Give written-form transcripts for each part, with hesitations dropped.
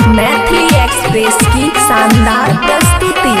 Maithili express की शानदार प्रस्तुति।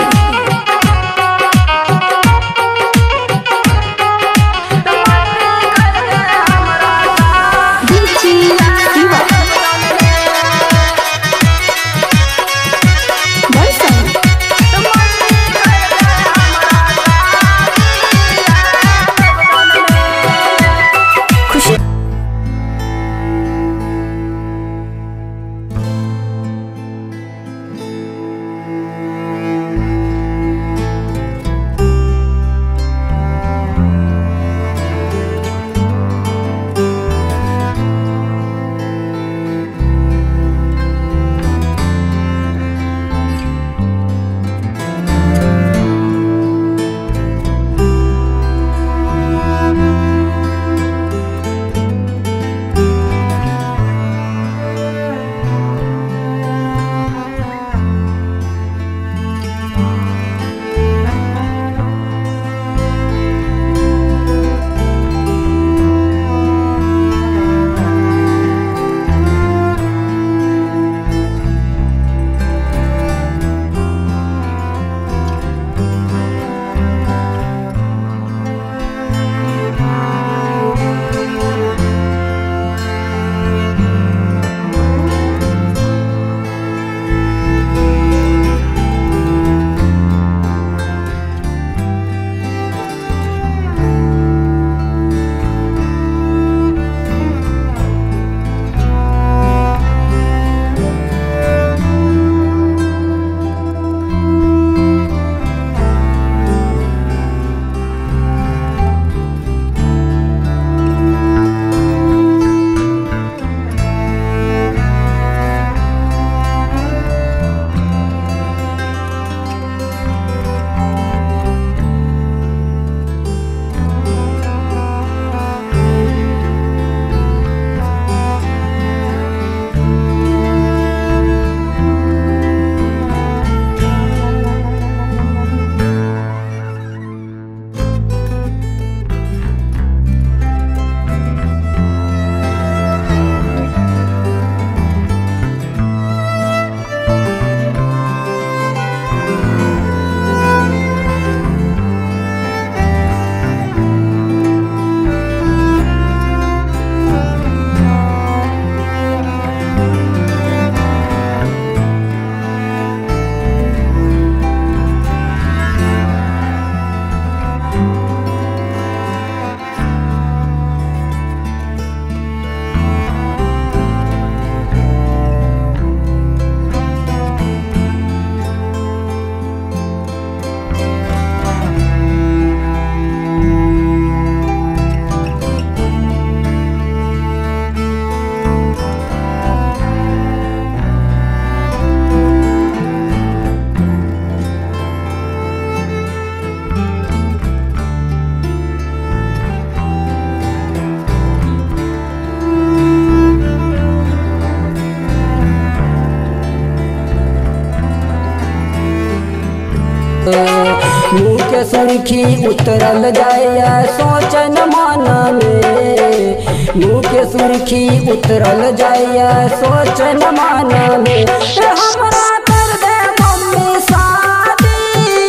मुँह के सुर्खी उतरल जाए सोचन मन में, मुँह के सुर्खी उतरल जाए सोचन मन में। हमरा कर दे मम्मी शादी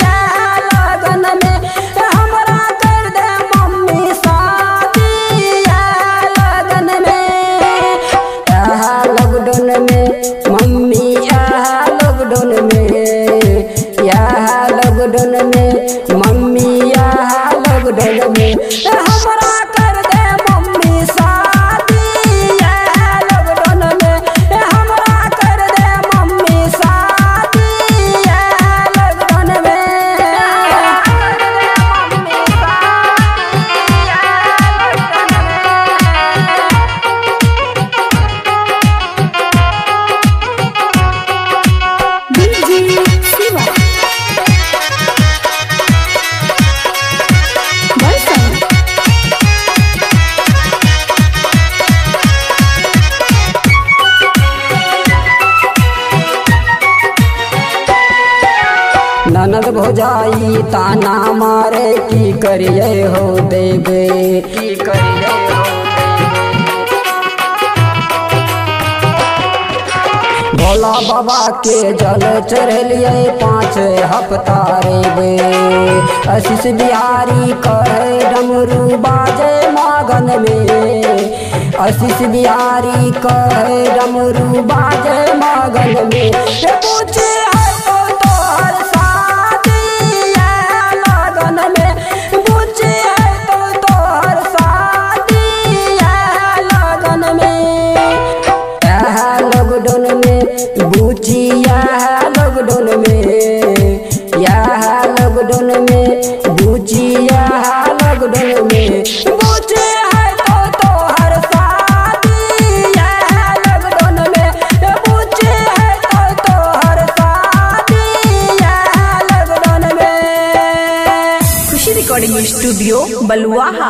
लगन में, हमरा कर दे मम्मी शादी लगन में। आहा लॉकडाउन में मम्मी, आहा लॉकडाउन में, आहा लॉकडाउन में मम्मी, आहा लॉकडाउन में। हमरा कर दे मम्मी शादी लॉकडाउन में, हमरा कर दे मम्मी शादी लॉकडाउन में। ननद भौजाई ताना मारे की करिए हो देवे, की करिए हो। भोला बाबा के जल चढ़लिए 5 हफ्ता रे। आशीष बिहारी कहे डमरू बाजे मगन में, आशीष बिहारी कहे डमरू बाजे मगन में। पूछे है तो तोहर शादी लगन में, पूछे है तो तोहर शादी लगन में। लॉकडाउन में बुचिया लॉकडाउन में, यह लॉकडाउन में बुचिया लॉकडाउन में। बुचे है तो तोहर शादी लॉकडाउन में, बुचे है तो तोहर शादी लॉकडाउन में। खुशी रिकॉर्डिंग स्टूडियो बलुआहा।